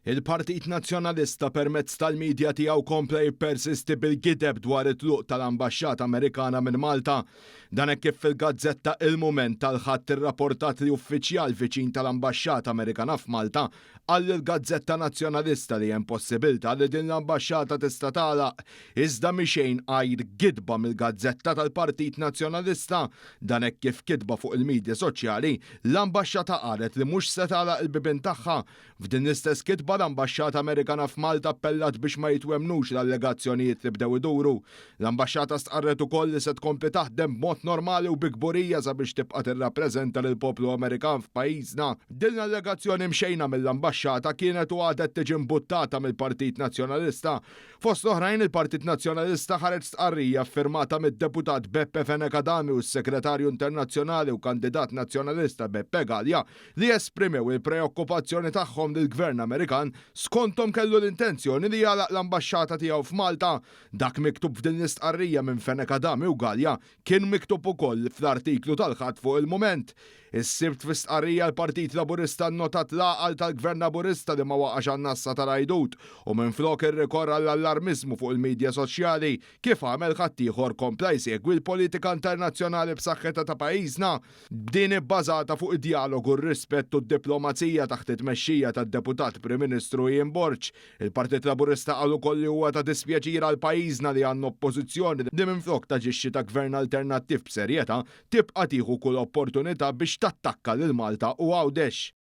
Il-Partit Nazzjonalista permezz tal-midja tiegħu kompla jippersisti bil-gideb dwar it-tluq tal-Ambaxxata Amerikana minn Malta. Dan hekk kif fil-gazzetta Il-Mument tal-Ħadd irrapportat li uffiċjal viċin tal-Ambaxxata Amerikana f'Malta qal lill-gazzetta Nazzjonalista li hemm possibilità li din l-ambaxxata tista' tagħlaq. Iżda mhi xejn għajr gidba mill-gazzetta tal-Partit Nazzjonalista. Dan hekk kif kitba fuq il-midja soċjali, l-ambaxxata qalet li mhux se tagħlaq il-bibien tagħha. F'din l-istess kitba l-Ambaxxata Amerikana f'Malta appellat biex ma jitwemmnux l-allegazzjonijiet li bdew iduru. L-Ambaxxata stqarret ukoll li se tkompli taħdem b'mod normali u bi kburija sabiex tibqa' tirrappreżenta lill-poplu Amerikan f'pajjiżna. Din l-allegazzjoni mxejna mill-Ambaxxata kienet u għadet tiġi mbuttata mill-Partit Nazzjonalista. Fost l-oħrajn il-Partit Nazzjonalista ħareġ stqarrija ffirmata mid-Deputat Beppe Fenech Adami u s-Segretarju Internazzjonali u kandidat Nazzjonalista Beppe Galea li esprimew il-preokkupazzjoni tagħhom li l-Gvern Amerikan skonthom kellu l-intenzjoni li jagħlaq l-ambaxxata tiegħu f'Malta. Dak miktub f'din l-istqarrija minn Fenech Adami u Galea kien miktub ukoll fl-artiklu tal-Ħadd fuq Il-Mument. Is-Sibt fi stqarrija l-Partit Laburista nnotat l-għaqal tal-Gvern Laburista li ma waqax għan-nassa tal-għajdut u minflok irrikorra għall-allarmiżmu fuq il-midja soċjali kif għamel ħaddieħor kompla jsegwi l-politika internazzjonali b'saħħitha ta' pajjiżna. Din ibbażata fuq id-djalogu, r-rispett u d-diplomazija taħt it-tmexxija tad-Deputat Prim Ministru Ian Borg. Il-Partit Laburista qal ukoll li huwa ta' dispjaċir għal pajjiżna li għandna Oppożizzjoni li minflok taġixxi ta' Gvern alternattiv b'serjetà, tibqa' tieħu kull opportunità biex tattakka lil Malta u Għawdex.